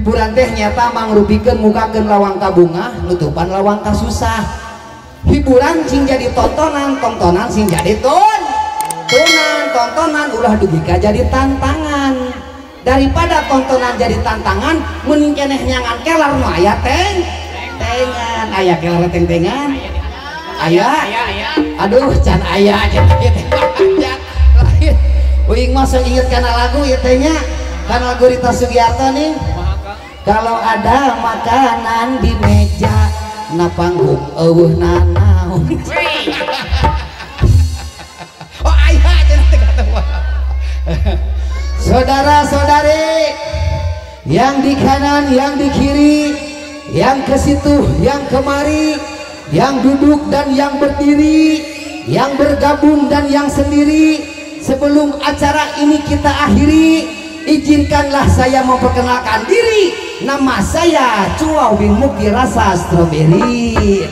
Hiburan teh nyata mangrupikeun mukakeun lawang kabungah, nutupan lawang kasusah. Hiburan sing jadi tontonan, tontonan sing jadi tontonan, tontonan ulah dugi ka jadi tantangan. Daripada tontonan jadi tantangan, mending keneh nyangan kelar nu aya teng tengan, aya kelar teng-tengan. Aya, aduh can aya lain. Uing mah sok inget kana lagu ieu teh nya, kana lagu Rita Sugiarto nih. Kalau ada makanan di meja, na panggung eueuh nanaon. Oh aya cenah teh kata. Saudara-saudari yang di kanan, yang di kiri, yang ke situ, yang kemari, yang duduk dan yang berdiri, yang bergabung dan yang sendiri, sebelum acara ini kita akhiri, izinkanlah saya memperkenalkan diri. Nama saya Cuau bin Mukti Rasa Stroberi.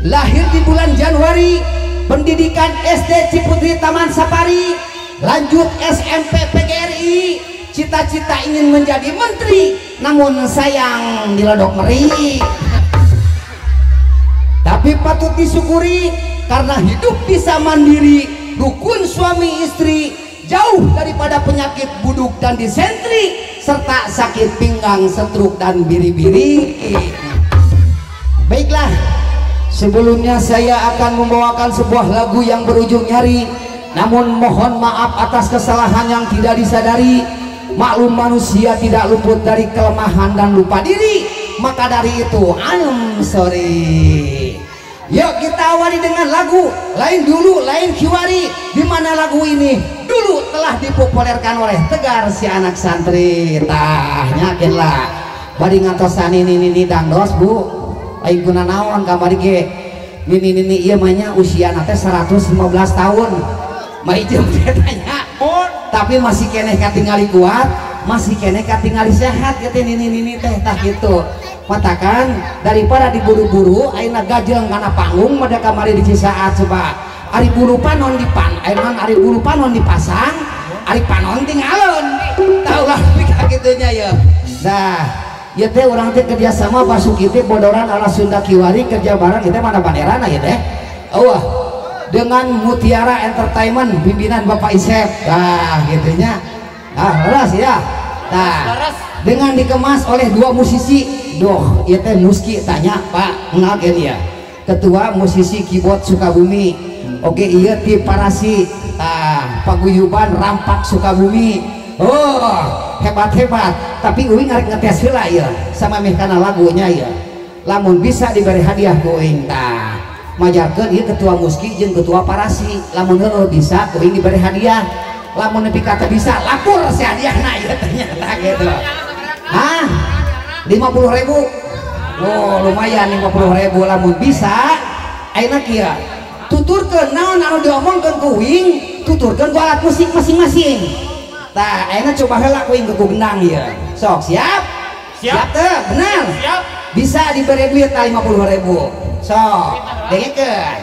Lahir di bulan Januari, pendidikan SD Ciputri Taman Safari, lanjut SMP PGRI, cita-cita ingin menjadi menteri, namun sayang dilodok meri. Tapi patut disyukuri karena hidup bisa mandiri, rukun suami istri, jauh daripada penyakit buduk dan disentri, serta sakit pinggang, stroke dan biri-biri. Baiklah, sebelumnya saya akan membawakan sebuah lagu yang berujung nyari. Namun mohon maaf atas kesalahan yang tidak disadari. Maklum manusia tidak luput dari kelemahan dan lupa diri. Maka dari itu, I'm sorry. Yuk kita awali dengan lagu Lain Dulu Lain Kiwari, di mana lagu ini dulu telah dipopulerkan oleh Tegar si anak santri. Tah nyakin lah bari ngantosan ini dangdos bu, lain guna naon kamari ge nini ieu mah nya usiana teh 115 tahun. Maijem teh tanya, tapi masih keneh katingali kuat, masih keneh katingali sehat gitu nini teh tah gitu. Matakan daripada diburu-buru ayeuna gajeng kana panggung mada kamari di Cisaat coba. Ari bulu panon dipan, ayeuna ari bulu panon dipasang, ari panon tinggalon. Taulah pika kitunya ya. Nah, ieu teh urang teh kerja sama Basuki teh bodoran ala Sunda Kiwari kerja bareng ieu teh mana banderana ieu teh. Eueuh, dengan Mutiara Entertainment pimpinan Bapak Isep. Nah, gitunya. Nah, leres ya. Nah, dengan dikemas oleh dua musisi. Doh, ieu teh Muski tanya Pak, kenalkeun ya. Ketua musisi keyboard Sukabumi. Oke, ieu ti Parasi. Tah, paguyuban Rampak Sukabumi. Oh, hebat-hebat. Tapi uing arek ngetes heula ieu sama meh kana lagunya ieu. Lamun bisa diberi hadiah ku uing tah. Majarkeun ieu ketua Muski jeung ketua Parasi. Lamun heueuh bisa ku uing diberi hadiah. Lamun nepi ka teu bisa lapor si hadiahna ieu ternyata gitu. Hah? 50.000. Oh, lumayan 50.000 lamun bisa. Ayeuna kieu. Tuturkeun naon anu diomongkeun ku uing, tuturkeun ku alat musik masing-masing. Tah, ayeuna coba heula ku uing ku gendang ieu. Sok, siap? Siap teu? Benar? Siap. Bisa diberi duit 50.000. Sok, dengekeun.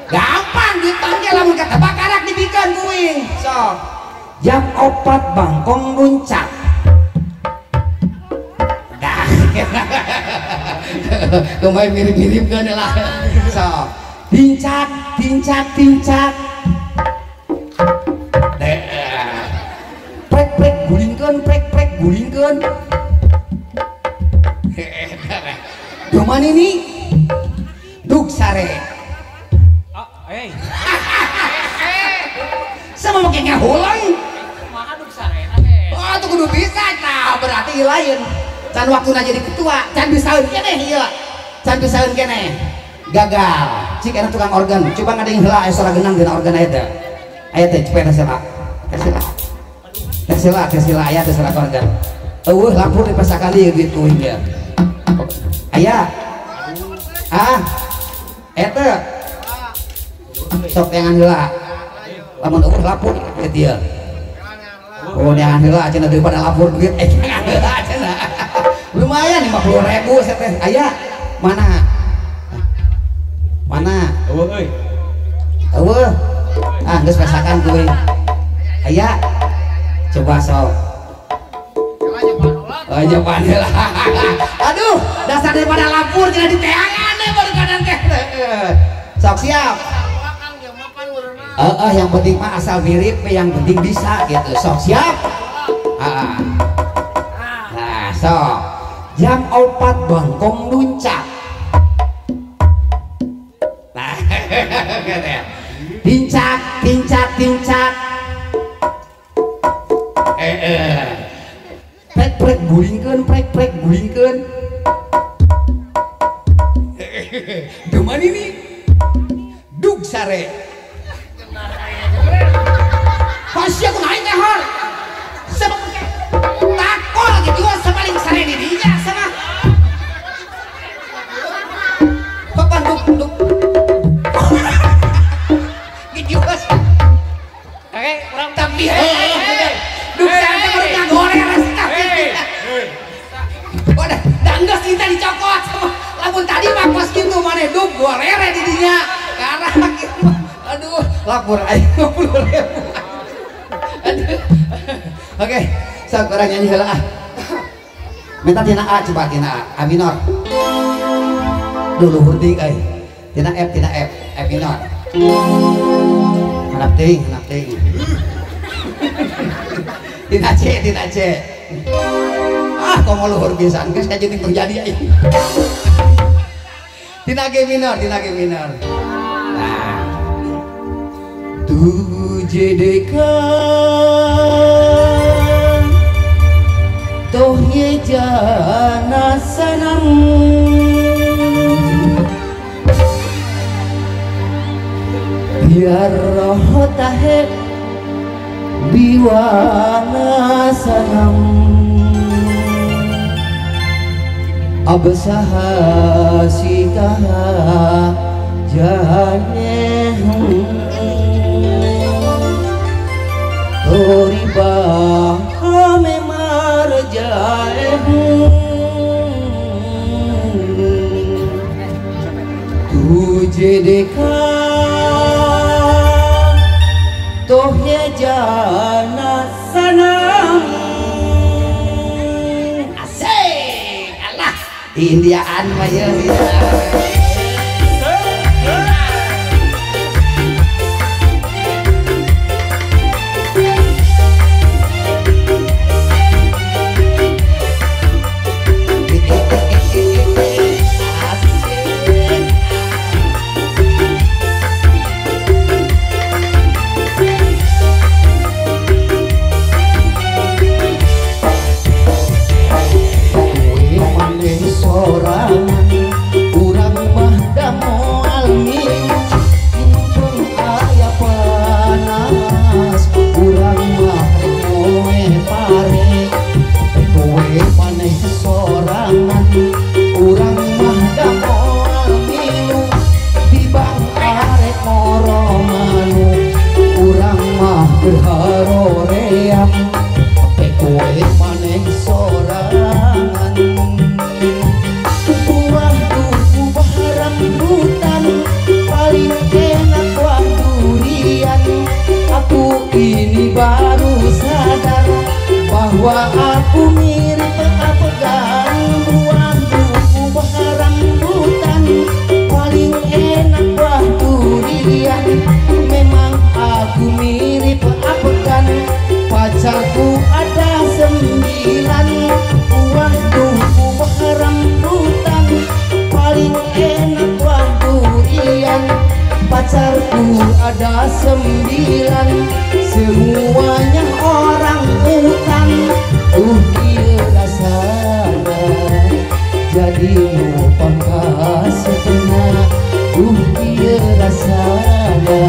Gampang dipanggil lamun kata bakarak dibikeun ku uing. Sok. Jam 4 bangkong luncak. Lumayan mirip-mirip kan lah. So, tincak, tincak, tincak. Prek prek gulingkeun, prek prek gulingkeun. Cuman ini duk sare. Sama make ngahulang. Oh, tuh kudu bisa. Nah, berarti lain. Can waktuna jadi ketua, can bisaeun keneh ieu. Can bisaeun keneh. Gagal. Cik eta tukang organ, coba ngadeng heula aya suara genang dina organ aya teh. Aya teh cepet tes heula. Tes heula. Tes heula, tes heula aya teh suara organ. Eueuh lapor dipasakan ieu duit ku ieu. Aya. Ah. Eta. Sok teangan heula. Lamun eueuh lapor duit ieu. Oh, neangan heula cenah daripada lapor duit eh jangan heula cenah. Lumayan 50.000 saya teh. Aya mana? Mana? Eueuh euy. Eueuh. Ah, geus pasakan kuing. Aya. Coba sok. Jawaban heula. Aduh, dasar daripada lapur cenah diteangan deh baru kanan teh. Sok siap. Yang penting mah asal mirip, yang penting bisa gitu. Sok siap. Nah, sok. Jam 4 bangkong nuncak. Nah, gitu ya. Tincak, tincak, tincak. Prek prek guringkeun, prek prek guringkeun. Duman ini dug sare. Pasti aku naik ngehor. Sebab takol gitu sapaling sare di dinya sama. Papan dug dug. Gitu bos. Oke, kurang tapi dug sare teh baru ngagorer. Wadah, danggeus kita dicokot sama. Lamun tadi mah kos kitu maneh dug gorere di dinya. Karena kitu. Aduh, lapor aing 50.000. Aduh. Oke, sok urang nyanyi heula ah. Minta tina A coba tina A, A minor. Duh luhur teuing euy. Tina F, F minor. Harap teuing, harap teuing. Tina C, tina C. Ah, komo luhur pisan geus kajeun terjadi aing. Tina G minor, tina G minor. Nah. Tujhe dekha toh ye jana sanam प्यार होता है दीवाना सनम अब सहासी कहाँ जाने हम तोरी बाहों में मार जाए हूँ तुझे देखा तो ये जाना सनम. Asik, Allah di Indiaan mah ya. Bahwa aku mirip Afgan, buah duku buah rambutan, paling enak buah durian. Memang aku mirip Afgan, pacarku ada 9. Buah duku buah rambutan, paling enak buah durian. Pacarku ada 9, semuanya orang hutan. Ieu rasana jadi nu pangkasepna. Ieu rasana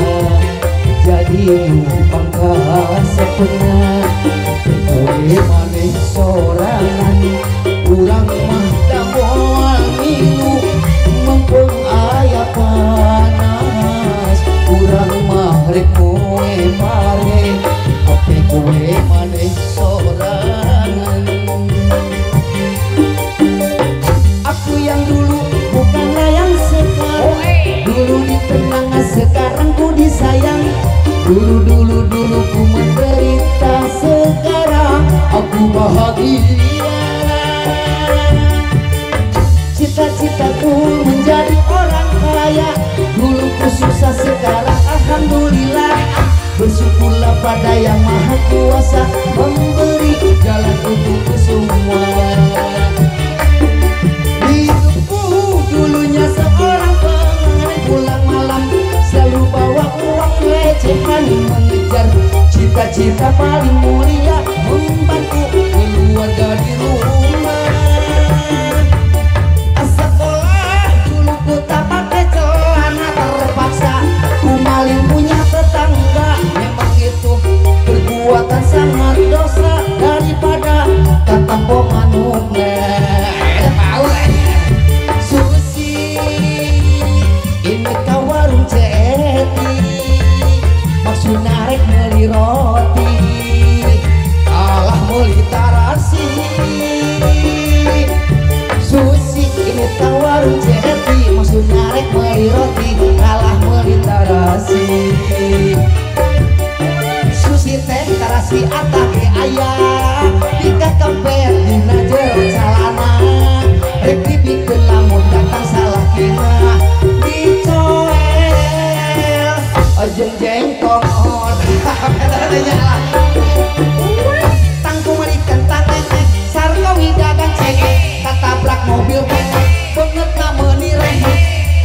jadi nu pangkasepna. Kowe maneh sorangan, urang mah da moal milu. Mumpung aya panas, urang mah rek moe pare. Oke kowe maneh sorangan. Aku yang dulu bukanlah yang sekarang. Dulu ditenang, sekarang ku disayang. Dulu dulu dulu ku menderita, sekarang aku bahagia. Bersyukurlah pada yang maha kuasa, memberi jalan untuk semua. Hidupku dulunya seorang pengamen, pulang malam selalu bawa uang recehan, mengejar cita-cita paling mulia, membantu keluarga di rumah. Sekolah dulu ku tak pakai celana, terpaksa ku maling punya tetangga. Memang itu perbuatan sangat dosa, daripada kata manukna. Susi ini ka warung Ceti, maksud narek beli roti, kalah beli tarasi. Susi ini ka warung Ceti, maksud narek beli roti, kalah beli tarasi. Susi teh tarasi atake ayah, nikah kempet dina jero calana, rek dibikeun lamun datang salah kena dicoel jeung jengkot. Tangku merikan tangan sarkawi dagang cengek, katabrak mobil penek banget meuni rehek,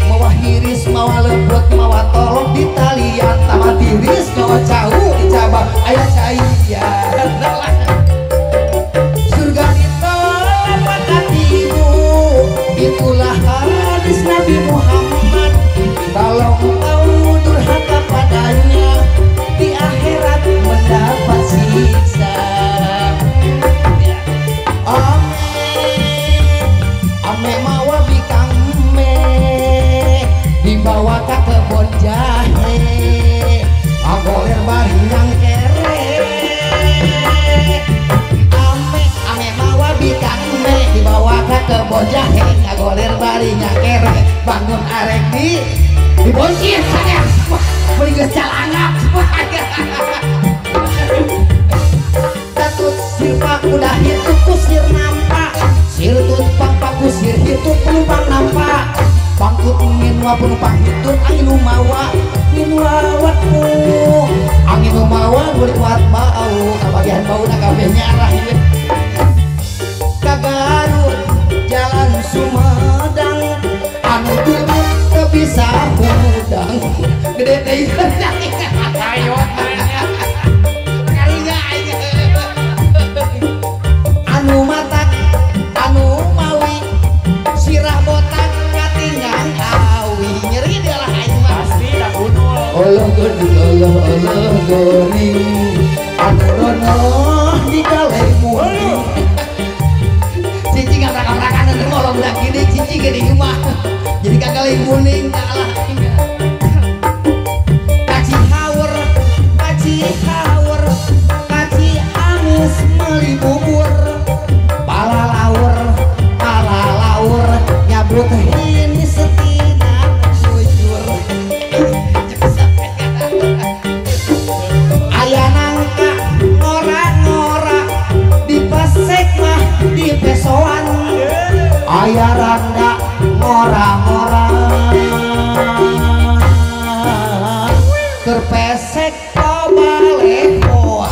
mawa hiris mawa lepet mawa tolong di talian, tawa tiris mawa cau di cabang aya cai ya. Surga di telapak kakimu, itulah hadis Nabi Muhammad. Kalau engkau durhaka padanya, di akhirat mendapat siksa. Ame, ame mawa bikang me, dibawa ke kebon jahe, agoler bari yang kere. Ame, ame mawa bikang me, dibawa ke kebon jahe, agoler bari yang kere. Bangun arek di diboncin saya, wah, beli geus calangap. Tatut sirpa kuda hitut kusir nampak, sir tut pang kusir hitut penumpang nampak, bangkut nginwa penumpang hitut angin umawa nginwa watmu, angin umawa guliwat bau, kabagian bau na kabeh nyarah ieu. Ka Garut jalan Sumedang, anu turut teu bisa hudang, gede teh. Ayo karunya aing. Anu matak anu mawi sirah botak katingang awi, nyeri dia lah aing mah. Pasti dah gunul. Allah geuning Allah Allah geuning, anu ronoh di kalemu. Cicing ngabrak-ngabrakan teu molong budak gini cicing ge di imah. Jadi kakaleng kuning kalah. Kaci haur, kaci haur, kaci amis meuli bubur. Palalaur, palalaur nyabut hini setina jujur. Aya nangka ngora-ngora dipesek mah di pesoan. Aya randa ngora-ngora kerpesek pabaleho.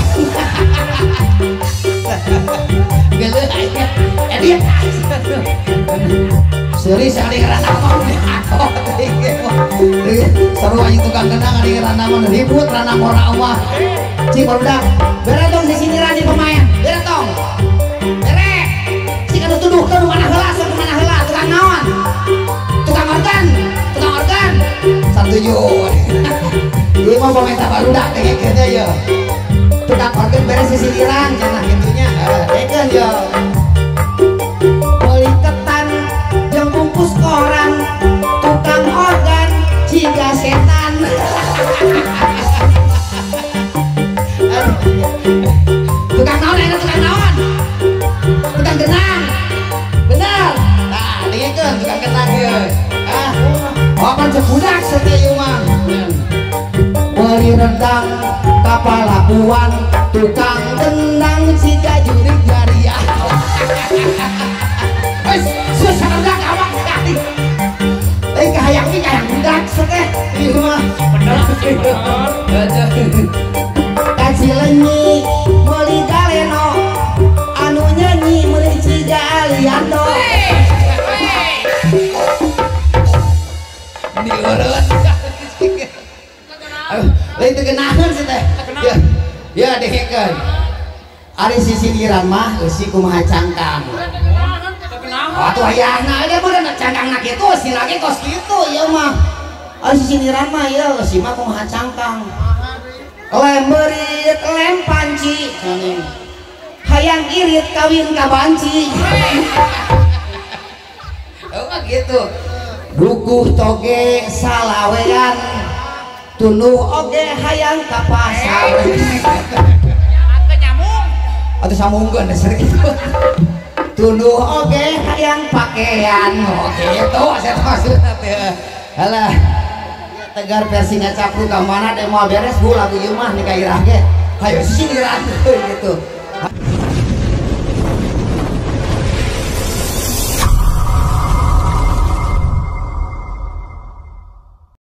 Geuleuh aing dia seuri sekali ngerana mah seru anjing tukang genang ari ngerana mah ribut rana ngora mah. Cik barudak bere tong sisindiran di pemain, bere tong bere cik anu tuduhkeun mana heula sok mana heula tukang naon, tukang organ, tukang organ satuju. Ieu mah pemain barudak dengekeun ye tukang organ beres sisindiran cenah kitunya dengekeun ye. Beli ketan jeung bungkus koran, tukang organ jiga setan. Tukang naon eta, tukang naon? Tukang genang. Bener. Tah, dengekeun tukang genang ieu. Ah, oh kan budak satea ieu mah. Beli rendang kapalabuan, tukang gendang jiga jurig jariah. Wes, susah budak awak sekali. Teh kahayang mi kahayang budak teh ieu mah. Bener sih, bener. Cileunyi meuli galeno anu nyanyi meuli ciga Aliando. Diurut. Lain teu geunaheun sih teh. Ya, ya dengekeun. Ari sisindiran mah eusi kumaha cangkang. Atuh ayahna dia mah cangkangna kitu eusina ge kos kitu ieu mah. Ari sisindiran mah ieu eusi mah kumaha cangkang. Lem beurit, lem panci. Hayang irit kawin ka banci. Oh mah gitu. Dukuh toge salawean tunduh oge hayang ka pasar. Atuh nyamung. Atuh sambungkeun dasar kitu. Tunduh oge hayang pakaian. Oh kitu asa maksudna teh. Halah. Tegar versi ngacapruk ka mana deh moal beres bu lagu ieu mah nikah irah ge. Hayo sindiran gitu.